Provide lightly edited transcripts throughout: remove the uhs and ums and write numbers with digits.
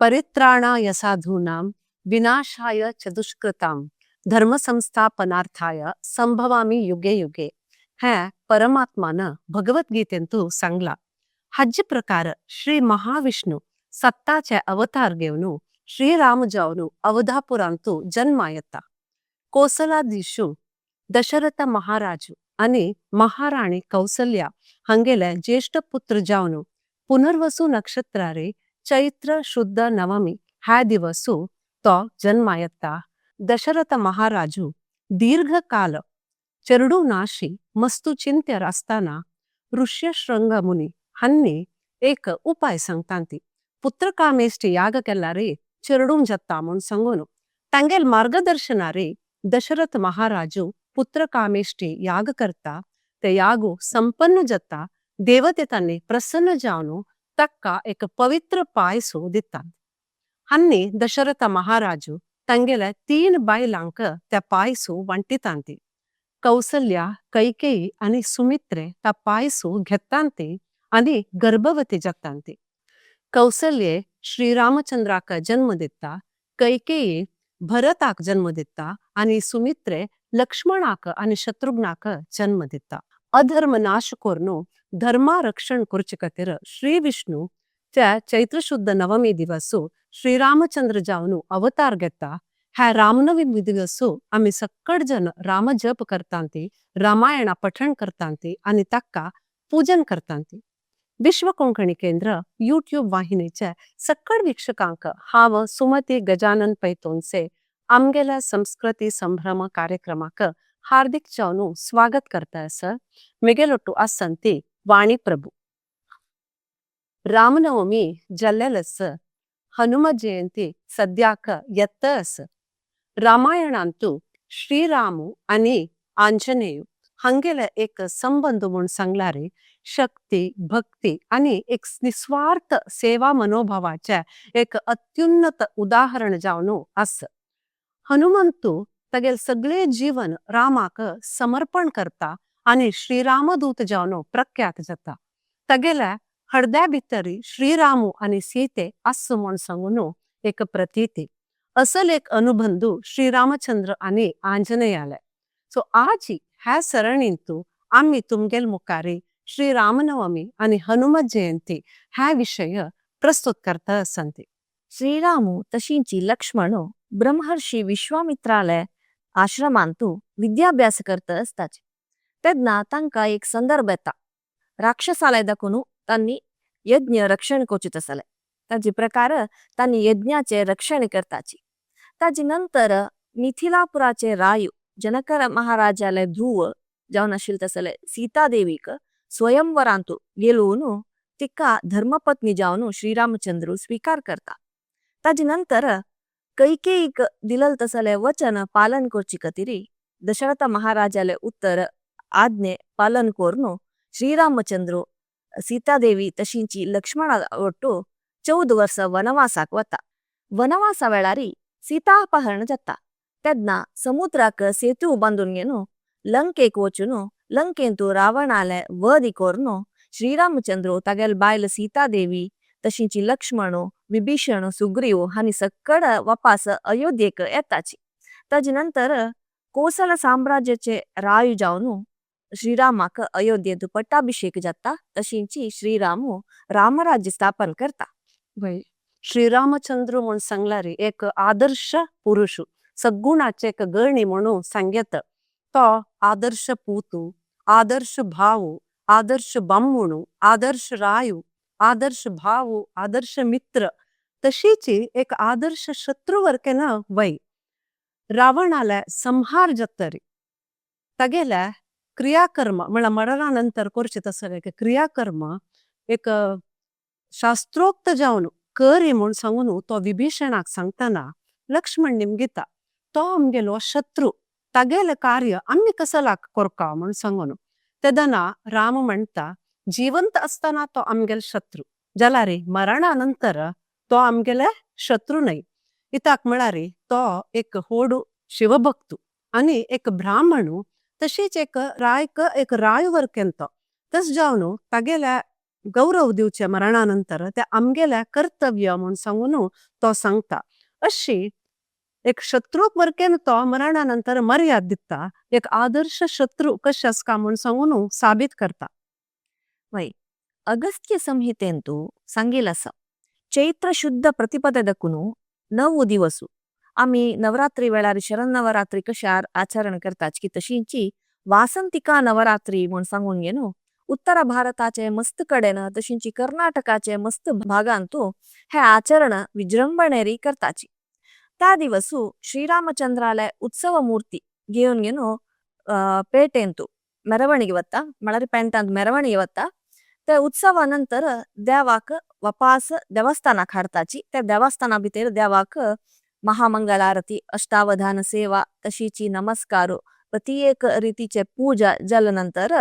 परित्राणाय साधूनां विनाशाय च दुष्कृतां धर्मसंस्थापनार्थाय संभवामी युगे युगे हें परमात्मान भगवद्गीतेंतु सांगला। हाजे प्रकार श्री महाविष्णु सत्ताचे अवतार घेवनु श्री राम जावनु अवधापुरांतु जन्म येता। कोसलाधीशु दशरथ महाराज अनि महाराणी कौसल्या हंगेले ज्येष्ठ पुत्र जावनु पुनर्वसु नक्षत्रारे चैत्र शुद्ध नवमी ह्या दिवसु तो जन्म येता। दशरथ महाराजु दीर्घ काल चेर्डु नाशी मस्तु चिंतेर अस्ताना ऋष्यशृंग मुनि हन्नी एक उपाय सांगतांती पुत्रकामेष्टि याग केल्लारे चेर्डुं जत्ता म्होण सांगोनु। तांगेल मार्गदर्शनारे दशरथ महाराजु पुत्रकामेष्टि याग करता ते यागु संपन्न जत्ता देवतेतांनी प्रसन्न जावनु तक्का एक पवित्र पायसु दित्ता। हन्नी दशरथ महाराजु तांगेले तीन बायलांक ते पायसु वांटितांती। कौसल्या, कैकेयी अनि सुमित्रे ता पायसु घेत्तांती अनि गर्भवती जत्तांती। कौसल्ये श्री रामचंद्राक जन्म दित्ता, कैकेयी भरताक जन्म दित्ता अनि सुमित्रे लक्ष्मणाक अनि शत्रुघ्नाक जन्म दित्ता। अधर्म नाश कोर्नु धर्म रक्षण कुर्चिकतिर श्री विष्णु ते चैत्र शुद्ध नवमी दिवसु श्री रामचंद्र जावनु अवतार घेता ह्या रामनवमी दिवसु आमी सक्कड जन राम जप करतांती, रामायण पठण करतांती अनि तक्का पूजन करतांती। विश्व कोंकणी केंद्र यूट्यूब वाहिनीचे सक्कड वीक्षकांक हांव सुमती गजानन पैतोनसे आमगेल्या संस्कृती संभ्रम कार्यक्रमाक हार्दिक जावनु स्वागत करता सर। मेगेलोट्टु आसंती वाणी प्रभु। रामनवमी जल्लेलस हनुम जयंती सद्याक येत्तस। रामायणांतु श्रीरामु अनि आंजनेयु हंगेले एक संबंध म्हूण सांगलारे शक्ती, भक्ती अनि एक निस्वार्थ सेवा मनोभावाचे एक अत्युन्नत उदाहरण जावनु आस। हनुमंतु तगेल सगळे जीवन रामाक समर्पण करता अनि श्रीरामदूत जावनु प्रख्यात जाता। तगेले हरद्या भितरी श्रीरामु अनि सीते आस म्हूण सांगूनु एक प्रतीति। असल एक अनुबंधु श्रीरामचंद्र अनि आंजनेयाले। सो आजी ह्या सरणींतु आमी तुमगेल मुखारी श्री रामनवमी अनि हनुम जयंती ह्या विषय प्रस्तुत करता आसंती। श्रीरामु तशींची लक्ष्मणो ब्रह्मर्षी विश्वामित्राले आश्रमांतु विद्याभ्यास करता अस्ताचे। तेदना तांका एक संदर्भ येता। राक्षसाले दाखोवनु तांनी यज्ञ रक्षण कोचित आसले। ताजे प्रकार तांनी यज्ञाचे रक्षण करताची। ताजे नंतर मिथिलापुराचे रायु जनकर महाराजाले धूव जावन आशिल्ले तसले सीता देवीक स्वयंवरांतु गेलोवनु तिका धर्मपत्नी जावन श्रीरामचंद्र स्वीकार करता। ताजे नंतर कैकेयीक दिलल तसले वचन पालन करची खातीर दशरथ महाराजाले उत्तर आज्ञे पालन कोरनु श्रीरामचंद्र सीता देवी तशींची लक्ष्मणा ओट्टु 14 वर्ष वनवासाक वता। वनवासा वेळारी सीता अपहरण जाता। तेदना समुद्राक सेतु बांदून घेनु लंकेक वचूनु लंकेंतु रावणाले वधी कोरनु श्रीरामचंद्र तागेल बायल सीता देवी तशींची लक्ष्मण विभीषण सुग्रीव हांणी सक्कड वापस अयोध्येक येताची। ताजे नंतर कोसल साम्राज्याचे रायु जावनु श्रीरामाक अयोध्येंतु पट्टाभिषेक जाता तशींची श्रीरामु रामराज्य स्थापन करता। वय श्रीरामचंद्र म्हूण सांगलारी एक आदर्श पुरुष सद्गुणाचे एक गणी म्हणून सांगेत। तो आदर्श पूतु, आदर्श भाव, आदर्श बाम्मुणु, आदर्श रायु, आदर्श भाव, आदर्श मित्र तशीची एक आदर्श शत्रुवर्केना वय। रावणाले संहार जातरी तगेले क्रियाकर्म म्हळ्यार मरणानंतर करचे तसले एक क्रियाकर्म एक शास्त्रोक्त जावन करी म्हूण सांगून तो विभीषणाक सांगतना लक्ष्मण निमगिता तो आमगेलो शत्रू तगेले कार्य आमी कसलाक कोरका म्हूण सांगून तेदना राम म्हणता जीवंत असताना तो आमगेल शत्रू जाल्यार मरणानंतर तो आमगेले शत्रू न्हय। इताक म्हळ्यार तो एक होडू शिवभक्तू आनी एक ब्राह्मणू तशीच एक रायक एक रायवर्केन तो तस जावन तागेल्या गौरव दिवचें मरणा नंतर तें आमगेलें कर्तव्य म्हुण सांगून तो सांगता। अशी एक शत्रूक वर्केन तो मरणा नंतर मर्याद दिता एक आदर्श शत्रु कशे आसका म्हुण सांगून साबित करता। वई अगस्त्य संहितेंतु संगीलस चैत्र शुद्ध प्रतिपददकुनु नव दिवसु अमी नवरात्रि वेलारि शरन् नवरात्रि कशार आचरण करताच की तशींची वासंतिका नवरात्रि मुन संगुन उत्तर भारताचे मस्त कडेन तशींची कर्नाटकाचे मस्त भागांतु है आचरण विज्रंबनेरी करताची। ता दिवसु श्रीरामचंद्राले उत्सव मूर्ति गेउन गेनु पेटेंतु मेरवणिगे वत्ता मलरि पेंटांतु मेरवणिगे वत्ता ते उत्सव अनंतर देवाक वपास देवस्थान खाडताची ते देवस्थान बितेर देवाक महामंगलारती अष्टावधान सेवा तशीची नमस्कारु प्रतियेक रीतिचे पूजा जलनंतर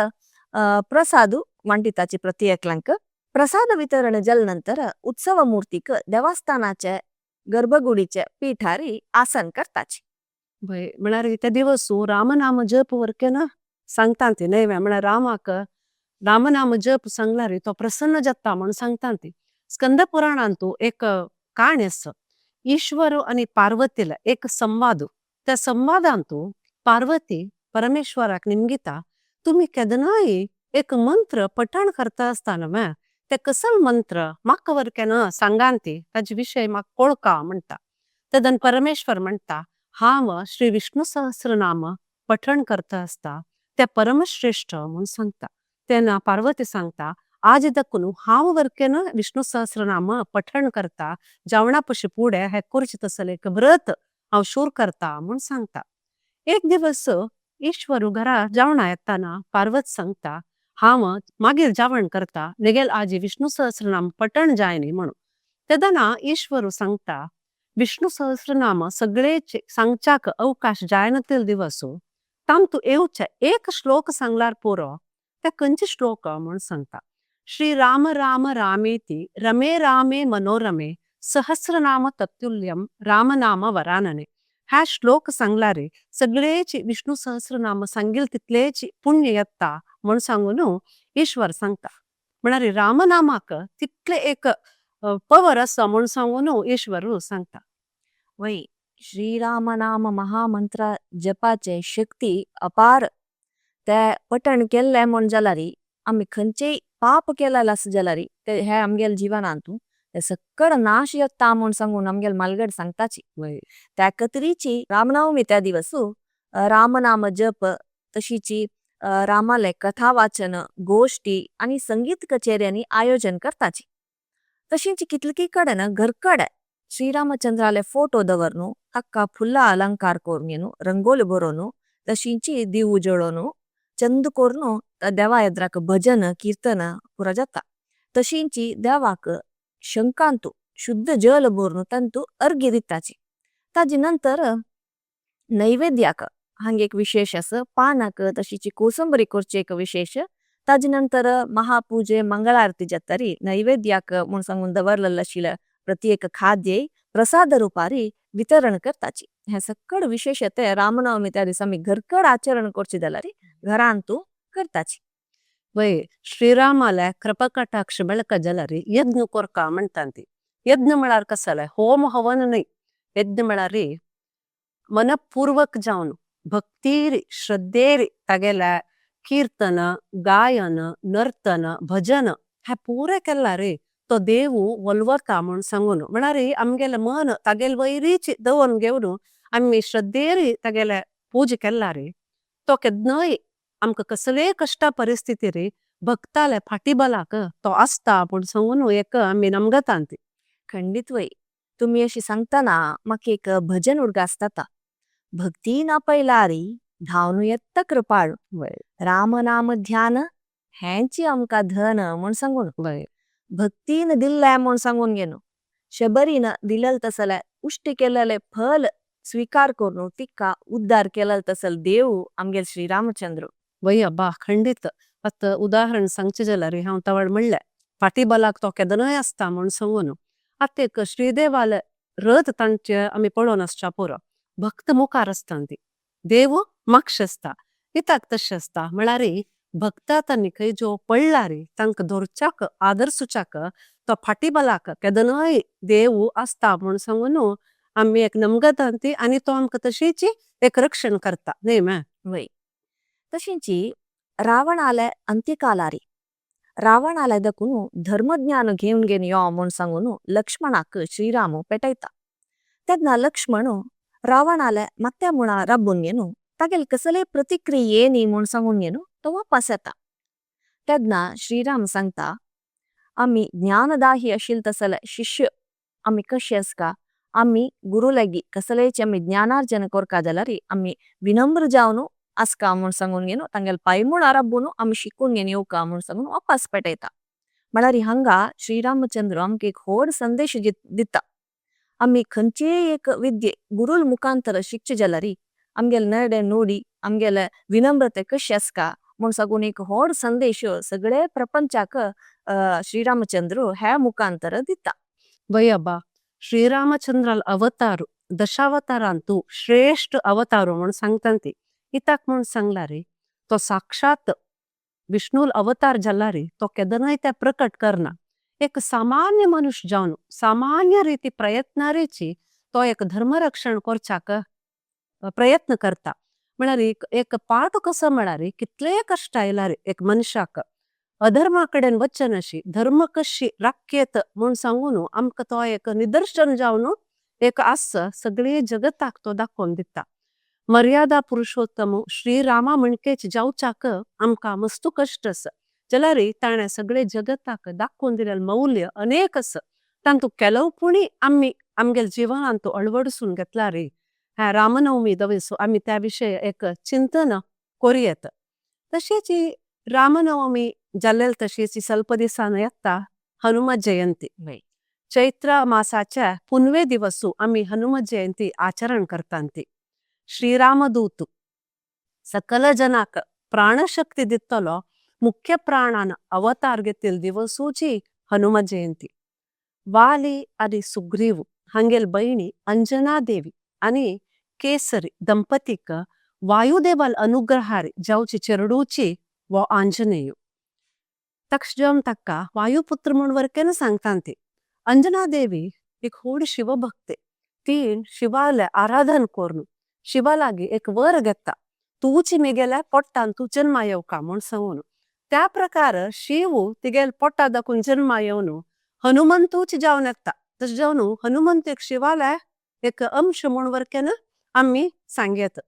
प्रसादु वंटिताची प्रतियेकलंक। प्रसाद वितरण जलनंतर उत्सव मूर्तिक देवस्थानाचे गर्भगुडिचे पीठारी आसन करताची। मनारे ते दिवसु रामनाम जप वर्केन सांगतांती नैवे मना रामाक रामनाम जप सांगलारी तो प्रसन्न जाता म्हण सांगतांती। स्कंद पुराणांतु एक कहाणी असा ईश्वर आणि पार्वतीला एक संवाद त्या संवादांतु पार्वती परमेश्वराक निमगिता तुम्ही केदनाई एक मंत्र पठण करता अस्ताना मैं ते कसल मंत्र माक्क वर्केन सांगांती ताजे विषय माक्क कोळका म्हणता तदन परमेश्वर म्हणता हांव श्री विष्णु सहस्रनाम पठण करता अस्ता ते परमश्रेष्ठ म्हण सांगता। तेना पार्वती सांगता आज दकुनु हांव वर्केन विष्णु सहस्रनाम पठण करता जावना पशी पुडे हे कुर्ची तसले एक व्रत हांव शूर करता म्हण सांगता। एक दिवस ईश्वर घरा जावना येताना पार्वती सांगता हांव मागीर जावण करता निगेल आज विष्णु सहस्रनाम पठण जायनी म्हणू तेदना ईश्वर सांगता विष्णु सहस्रनाम सगळे सांगचाक अवकाश जायनतील दिवसो तांतु एवचे एक श्लोक सांगलार पुरो त्या कंचे श्लोक म्हण सांगता। श्री राम राम रामेति रमे रामे मनोरमे सहस्रनाम तत्तुल्यम रामनाम वरानने हा श्लोक सांगलारे सगळेची विष्णु सहस्रनाम सांगील तितलेची पुण्य येता म्हण सांगून ईश्वर सांगता। म्हणारे रामनामाक तितले एक पवर असा म्हण सांगून ईश्वर सांगता। वई श्री राम नाम महामंत्र जपाचे शक्ति अपार ते पठण केल्ले म्हण जलारी आमी खंचे पाप केल्ले अस जलारी ते हे आमगेल जीवनांतु ते सक्कड नाश येता म्हण सांगून आमगेल मालगड सांगताची। त्या कतरीची रामनवमी त्या दिवसु रामनाम जप तशीची रामाले कथावाचन गोष्टी आणि संगीत कचेऱ्यांनी आयोजन करताची। तशींची कितलकी कडेन घरकडे श्रीरामचंद्राले फोटो दवरनु तक्का फुल्ला अलंकार कोरनेनु रंगोली बरोनु तशींची दीव जळोनु चंद कोरनु देवा यद्राक भजन कीर्तन पुरा जाता। तशींची देवाक शंकांतु शुद्ध जल बोरनु तंतु अर्घ्य दिताची। ताजी नंतर नैवेद्याक हांगे एक विशेष अस पानाक तशींची कोसंबरी कोरचे एक विशेष ताजी नंतर महापूजे मंगलारती जातारी नैवेद्याक म्हण सांगून दवरलशील प्रत्येक खाद्य प्रसाद रूपारी वितरण करताची। हे सक्कड विशेष ते रामनवमी त्या दिसा आमी घरकड आचरण करची जाल्यार घरांतु करताची। वय श्रीरामाले कृपकटाक्ष बेळक जलरी यज्ञ कोरका म्हणतांती। यज्ञ म्हळ्यार कसले होम हवन न्हय, यज्ञ म्हळ्यार मनपूर्वक जावन भक्तीरी श्रद्धेरी तागेले कीर्तन गायन नर्तन भजन हे पुरे केल्ला रे तो देवू वल्वता म्हण सांगून म्हळ्यार आमगेले मन तागेले वैरीची दवरून घेवन आमी श्रद्धेरी तागेले पूजा केल्ला रे तो केन्नाय आमकां कसले कश्ट परिस्थिती रे भक्ताले फाटी बलाक तो आसता म्हण सांगून एक आमी नमगतांती। खंडित वय तुम्ही अशी सांगताना म्हाका एक भजन उडगास जाता। भक्ती ना पैलारी धावनु येत्ता कृपाळु राम नाम ध्यान हेंची आमका धन म्हण सांगून भक्तीन दिल्ले म्हण सांगून घेनु शबरीन दिलल तसले उष्टी केलेले फल स्वीकार करून तिका उद्धार केलल तसल देव आमगेल श्री रामचंद्र। वय अब्बा खंडित आतां उदाहरण सांगचे जाल्यार हांव तवळ म्हणलें फाटी बलाक तो केदनाय आसता म्हण सांगून आतां एक श्रीदेवाले रथ तांचे आमी पळोवन आसच्या पुरो भक्त मुखार आसता ती देव मागशे आसता कित्याक तशें आसता म्हळ्यार भक्तांनी खंय जो पडला रे तांकां धरच्याक आदर्शुचाक तो फाटीबलाक केदनाय देव असता म्हूण सांगून आम्ही एक नमगतांती आणि तो आमकां तशीच एक रक्षण करता न्ही मैं। वय तशींची रावणाले अंत्यकालारी रावणाले दकुनु धर्मज्ञान घेऊन घेऊन यो म्हूण सांगून लक्ष्मणाक श्रीरामु पेटायता। तेदना लक्ष्मणु रावणाले मत्ते मुणा रब्बुन घेनु तागेल कसले प्रतिक्रिये नी म्हूण सांगून घेनु तो वापस येता। तेदना श्रीराम सांगता आमी ज्ञानदाही अशिल तसले शिष्य आमी कशे असका आमी गुरु लगी कसलेचे आमी ज्ञानार्जन कोरका जलारी आमी विनम्र जावनु असका म्हूण सांगून घेनु तागेल पाई मुणा रब्बुनु आमी शिकून घेनु योका म्हूण सांगून वापस पेटायता। मलारी हंगा श्रीरामचंद्र आमके एक होड संदेश दिता। आमी खंचे एक विद्ये गुरुल मुखांतर शिक्ष जलारी आमगेल नडे नूडी आमगेल विनम्रते कशे असका म्हूण सांगून एक होड संदेश सगळे प्रपंचाक श्रीरामचंद्र है मुखांतर दिता। वयबा श्रीरामचंद्रल अवतार दशावतारांतु श्रेष्ठ अवतार म्हूण सांगतांती इताक म्हूण सांगलारी तो साक्षात विष्णुल अवतार जलारी तो केदनाय ते प्रकट करना एक सामान्य मनुष्य जावनु सामान्य रीति प्रयत्नारीची तो एक धर्म रक्षण करचाक प्रयत्न करता। म्हळ्यार एक पाठ कसो म्हळ्यार कितले कष्ट आयलारे एक मनुष्याक अधर्माकडेन वचन अशी धर्म कशी राख्येत म्हूण सांगून आमकां तो एक निदर्शन जावनु एक आस सगळे जगताक तो दाखोवन दिता। मर्यादा पुरुषोत्तम श्रीरामा म्हणकेच जावचाक आमकां मस्तू कष्ट आसा जाल्यार ताणे सगळे जगताक दाखोवन दिलेले मौल्य अनेक आसा तांतु केलव पुणी आमी आमगेल जीवनांतु अळवडसून घेतला रे ह्या रामनवमी दवसो आमी त्या विशय एक चिंतन करूयेत। तशीच रामनवमी जाल्लेल तशीच ಸ್ವಲ್ಪ दिसान येता हनुमान जयंती। चैत्र मासाच्या पुनवे दिवसु आमी हनुमान जयंती आचरण करतांती। श्रीरामदूत सकल जनाक प्राणशक्ती दित्तलो मुख्य प्राणान अवतार घेतील दिवसूची हनुमान जयंती। वाली आणि सुग्रीव हंगेल बहिणी अंजना देवी आणि केसरी दंपतीक वायुदेवाल अनुग्रहारी जावची चेरडूची व आंजनेयु। तक्षजम तक्का वायुपुत्र म्हूण वरकेन सांगतांती। अंजना देवी एक होड शिवभक्ते तीन शिवाले आराधन कोरनु शिवालागी एक वर घेता तूची मेगेल्या पोट्टान तू जन्मा येवका म्हूण सांगून त्या प्रकार शिव तिगेल पोट्टा दाखून जन्मा येवन हनुमंतूच जावन येता। तशें जावन हनुमंत एक शिवालय एक अंश म्हूण वरकेन आमी सांगयेत।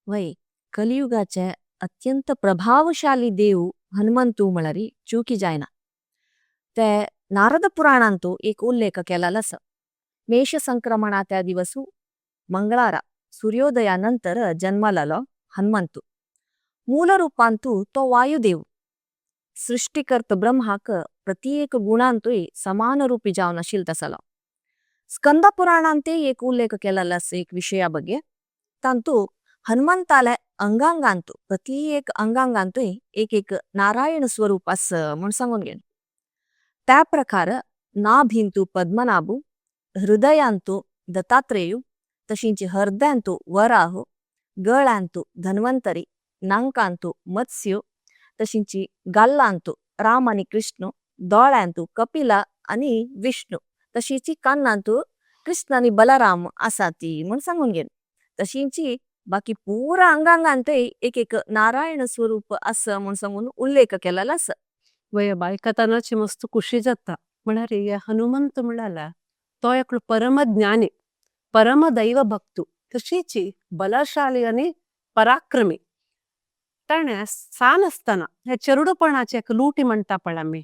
वय कलियुगाचे अत्यंत प्रभावशाली देव हनुमंतु म्हळारी चूकी जायना। ते नारद पुराणांतु एक उल्लेख केला आसा। मेष संक्रमणा त्या दिवसु मंगळारा सूर्योदयानंतर जन्मलालो हनुमंतु। मूल रूपांतु तो वायुदेव। सृष्टिकर्त ब्रह्माक प्रत्येक गुणांतुई समान रूपी जावन आशिल तसलो। स्कंद पुराणांते एक उल्लेख केला आसा एक विषया बगे। तांतु हनुमंताले अंगांगांतु प्रत्येक अंगांगांतुई एक एक नारायण स्वरूप अस म्हूण सांगून घेण। त्या प्रकार नाभिंतु पद्मनाभु, हृदयांतु दत्तात्रेयु, तशींची हृदयांतु वराहु, गळांतु धन्वंतरी, नांकांतु मत्स्यु, तशींची गाल्लांतु राम आणि कृष्ण, दोळ्यांतु कपिला आणि विष्णु, तशींची कानांतु कृष्ण आणि बलराम आसाती म्हूण सांगून घेण। तशींची बाकी पूरा अंगांगांतुई एक एक नारायण स्वरूप अस म्हूण सांगून उल्लेख केला आसा। वय बायकतानाची मस्त खुशी जाता म्हळ्यार हे हनुमंत म्हळ्यार तो एक परमज्ञानी परमदैव भक्तु तशीची बलशाली आणि पराक्रमी। ताणे सान आसतना हे चेरडूपणाचे एक लुटी म्हणटा पळय आमी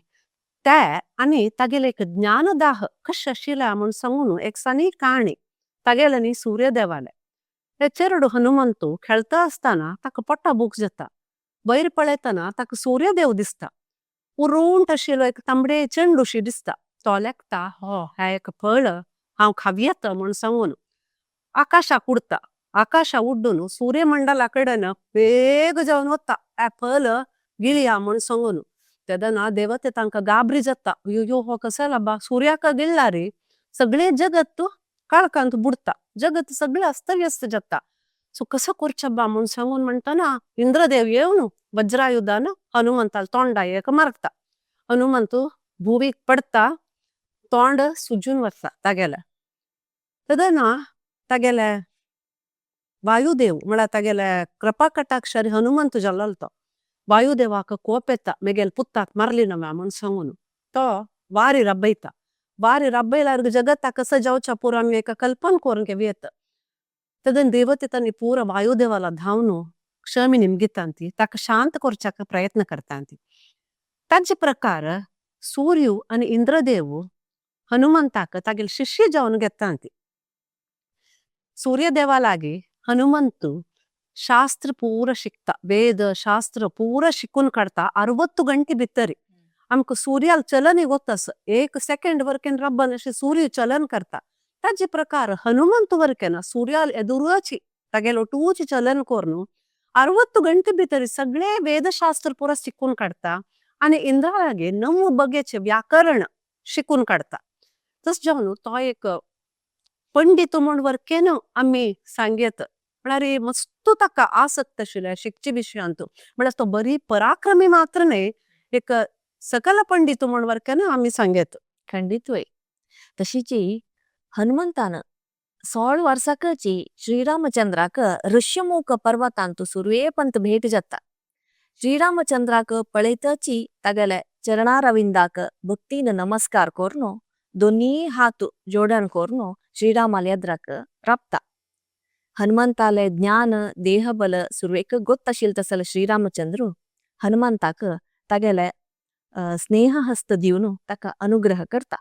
ते आनी तागेले एक ज्ञानदाह कशें आशिल्लें म्हूण सांगून एक सानी काणी तागेले न्ही सूर्यदेवाले। हे चेरडू हनुमंतू खेळता आसतना ताका पोटा भूक जाता वयर पळयतना ताका सूर्यदेव दिसता उरुंट आशिल्लो एक तांबडे चेंडूशी दिसता तो लेखता हो हे एक फळ हांव खावयेत म्हूण सांगून आकाशाक उडता आकाशा उड्डून सूर्यमंडला कडेन वेग जावन वता हे फळ गिळया म्हूण सांगून तेदना देवते तांकां गाबरी जाता अय्यो हो कसो बा सूर्याक गिळ्ळा रे सगळें जगत काळखांत बुडटा जगत सगळें अस्तव्यस्त जाता। सो कसो करचें बा म्हूण सांगून म्हणटना इंद्रदेव येवन वज्रायुधान हनुमंताल तोंडा एक मारता। हनुमंतु भूवीक पडता, तोंड सुजून वता तागेले। तदना तागेले वायुदेव म्हळ्यार तागेले कृपा कटाक्षारी हनुमंतु जल्ललतो वायुदेवाक कोप येता मेगेल पुत्ताक मारली ना म्हूण सांगून तो वारी रब्बैता वारी रब्बैलार जगत्ता कसं जावचा पुरा आमी एका कल्पना करून घेवयेत। तदन देवते तनी पूरा वायुदेवाला धावनु क्षमी निमगितांती ताका शांत करचाक प्रयत्न करतांती। ताजे प्रकार सूर्य आणि इंद्रदेव हनुमंताक तागेल शिष्य जावन घेतांती। सूर्यदेवालागी हनुमंतु शास्त्र पूरा शिकता, वेद शास्त्र पूरा शिकून काढता 60 घंटे भितरी। आमका सूर्याल चलन ही होतस एक सेकंड वरकेन रब्बन अशी सूर्य चलन करता। ताजे प्रकार हनुमंतु वरकेन सूर्याल एदुरुची तागेल ओटूची चलन करनु 60 घंटे भितरी सगळे वेद शास्त्र पूरा शिकून काढता आणि इंद्रालागी 9 बगेचे व्याकरण शिकून काढता। तस जावनु तो एक पंडित म्हण वरकेन आमी सांगेत म्हळ्यार मस्तू ताका आसक्त आशिल्ले शिकचे विशयांतु म्हळ्यार तो बरी पराक्रमी मात्र न्हय एक सकल पंडित म्हण वरकेन आमी सांगेत। खंडित वय तशीची हनुमंतान 16 वर्षाकची श्रीरामचंद्राक ऋष्यमूक पर्वतांतु सुर्वेपंत भेट जाता। श्रीरामचंद्राक पळेतची तागेले चरणारविंदाक भक्तीन नमस्कार करनो दोन्ही हात जोडन करनो श्रीरामालयद्राक राप्ता। हनुमंताले ज्ञान देहबल सुर्वेक गोत्तशील तसल श्रीरामचंद्रु हनुमंताक तागेले स्नेहहस्त दीवनु ताका अनुग्रह करता।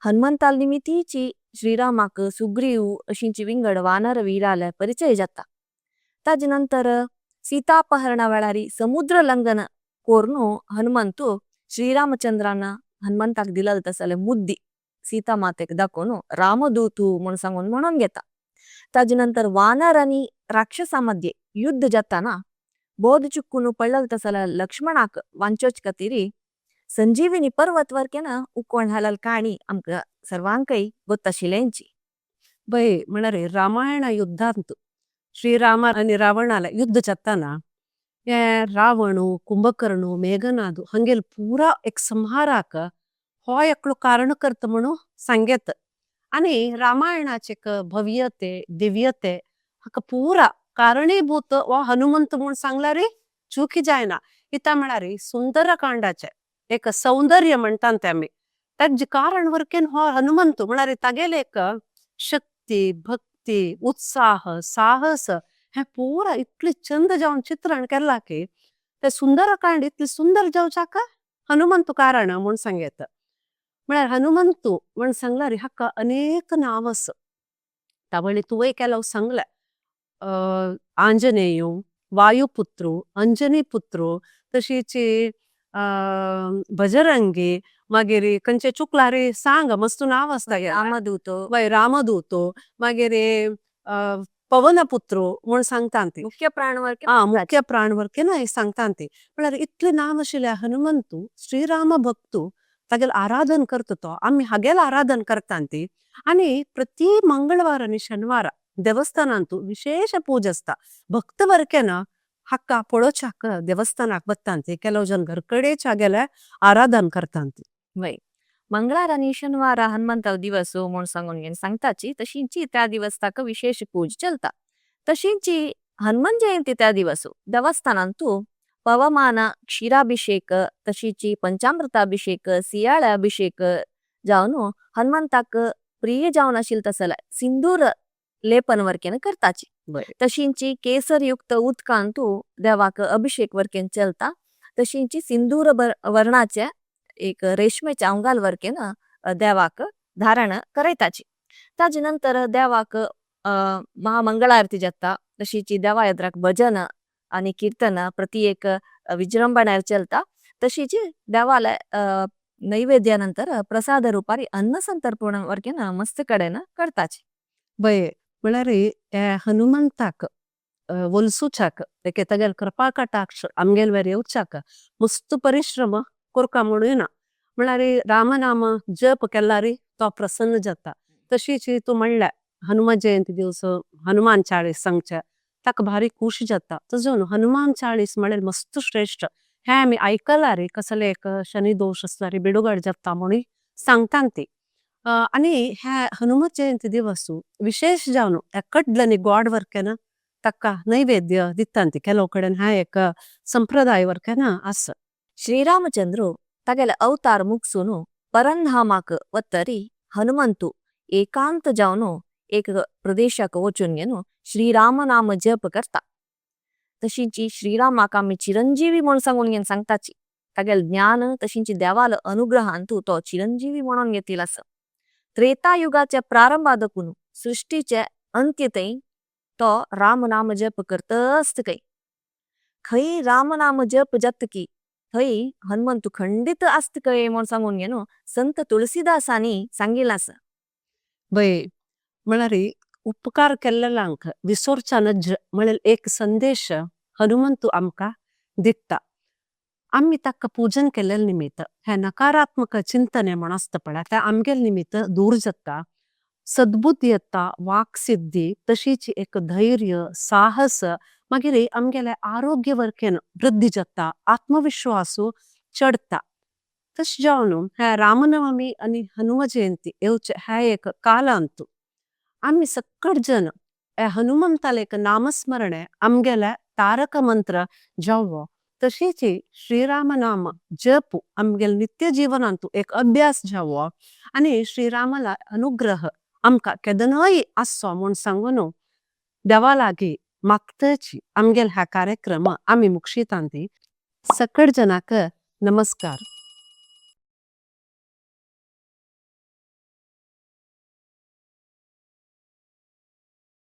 हनुमंताल निमितीची श्रीरामाक सुग्रीव अशिंची विंगड वानर वीराले परिचय जाता। ताज नंतर सीतापहरणवेळारी समुद्र लंगन कोर्नु हनुमंतु श्रीरामचंद्रान हनुमंताक दिलाल तसले मुद्दी सीता मातेक दाखोनु रामदूतु मुनसंगुन म्हणून घेता। ताज नंतर वानरानी राक्षसा मध्ये युद्ध जाता ना बोध चुक्कुनु पळल तसले लक्ष्मणाक वांचोच कतिरी संजीवनी पर्वत वरकेना उक्कोण हलल कहाणी आमका सर्वांकई गोत्तशिलेंची। बई म्हणारे रामायण युद्धांतु श्रीराम आणि रावणाला युद्ध जाता ये रावणु कुंभकर्णु मेघनादु हंगेल पूरा एक संहाराक हो एकलो कारण करत म्हणू सांगेत। आणि रामायणाचे एक भव्यते दिव्यते हका पूरा कारणीभूत वा हनुमंत म्हण सांगला रे चुकी जायना। इता म्हणारे सुंदरकांडाचे एक सौंदर्य म्हणतात ते आमी ताजे कारण वरकेन हो हनुमंत म्हणारे तागेले एक शक्ती भक्ती उत्साह साहस हे पूरा इतले चंद जावन चित्रण केला की ते सुंदरकांड इतले सुंदर जावचाक हनुमंतु कारण म्हण सांगेत। म्हळ्यार हनुमंतु म्हण सांगला रे हाका अनेक नांव आसा। तावळी तुवें केला सांगले आंजनेयु वायुपुत्रु अंजनीपुत्रु तशीची बजरंगी मागीर खंयचे चुकला रे सांग मस्त नांव आसता रामदूतो वय रामदूतो मागीर पवनपुत्रु म्हण सांगता ती मुख्य प्राणवर्के आ मुख्य प्राणवर्के ना सांगता ती म्हळ्यार इतले नांव आशिल्ले हनुमंतु श्रीराम भक्तु तागेल आराधन करता तो आमी हागेल आराधन करता ती। आनी प्रति मंगळवार आनी शनिवार देवस्थानांतु विशेष पूजा आसता भक्त वरकेना हाका पळोवच्याक देवस्थानाक वत्तांती ಕೆಲವು जन घरकडेच हागेले आराधन करतांती। वय मंगळार आनी शनिवार हनुमंताल दिवस म्हण सांगून घेवन सांगताची तशींची त्या दिवस ताका विशेष पूजा चलता। तशींची हनुमान जयंती त्या दिवस देवस्थानांतु पवमान क्षीराभिषेक तशींची पंचामृताभिषेक सियाळे अभिषेक जावन हनुमंताक प्रिय जावन आशिल्ले तसले सिंदूर लेपन वरकेन करताची। तशींची केसरयुक्त उदकांतु देवाक अभिषेक वरकेन चलता। तशींची सिंदूर वर्णाचे एक रेशमेचे अंगाल वरकेन देवाक धारण करताची। ताजे नंतर देवाक महामंगल आरती जाता। तशींची देवा यद्राक भजन आणि कीर्तन प्रति एक विजृंभणार चलता। तशींची देवाला नैवेद्यानंतर प्रसाद रूपारी अन्न संतर्पण वरकेन मस्त कडेन करताची। बये म्हळ्यार हनुमंताक वोलसूचाक एके तागेल कृपा कटाक्ष आमगेल वेर येवचाक मस्त परिश्रम कोरका म्हणू ना म्हळ्यार रामनाम जप केला रे तो प्रसन्न जाता। तशींची तूं म्हणल्या हनुमान जयंती दिवस हनुमान चालीस सांगचे ताका भारी खुश जाता। तजो हनुमान चालीस म्हळ्यार मस्त श्रेष्ठ हे आमी ऐकला रे कसले एक शनी दोष असला रे बिडुगड जाता म्हणून सांगतान ती। आणि हे हनुमान जयंती दिवस विशेष जावनु कडलनी गॉड वर्केन तक्का नैवेद्य दित्तांती ಕೆಲವು कडेन हा एक संप्रदाय वर्केन आस। श्रीरामचंद्र तगेले अवतार मुगसुनु परंधामाक वत्तरी हनुमंतु एकांत जावनु एक प्रदेशक वचुन श्रीराम नाम जप करता। तशींची श्रीरामाक आमी चिरंजीवी म्हण सांगून घेन सांगताची तगेल ज्ञान तशींची देवाल अनुग्रहांतु तो चिरंजीवी म्हणून घेतील आसा। त्रेतायुगाचे प्रारंभादकुनु सृष्टीचे अंत्यतई तो राम नाम जप करतस्त कई खई राम नाम जप जत की थई हनुमंतु खंडित आस्त कई म्हण सांगून घेनो संत तुलसीदासानी सांगिल आसा। बई म्हणारी उपकार केल्लेलांक विसोर्चा नज्ज म्हळेल एक संदेश हनुमंतु आमका दित्ता। आम्ही तक्का पूजन केल्लेल निमित्त हे नकारात्मक चिंतने म्हणास्त पड़ा ते आमगेल निमित्त दूर जाता। सद्बुद्धि येता वाक्सिद्धी तशीची एक धैर्य साहस मगिरे आमगेले आरोग्य वर्केन वृद्धि जाता आत्मविश्वासु चडता। तश जावनु हे रामनवमी अनि हनुमान जयंती एवचे हे एक कालांतु आम्ही सक्कड जन हनुमंताले एक नामस्मरणे आमगेले तारक मंत्र जावो तशीची श्रीराम नाम जपु आमगेले नित्य जीवनांतु एक अभ्यास जावो अनि श्रीरामला अनुग्रह आमका केदनाई आसो म्हण सांगूनु देवालागी मागतची आमगेले हा कार्यक्रम आम्ही मुक्षितांती। सक्कड जनाक नमस्कार।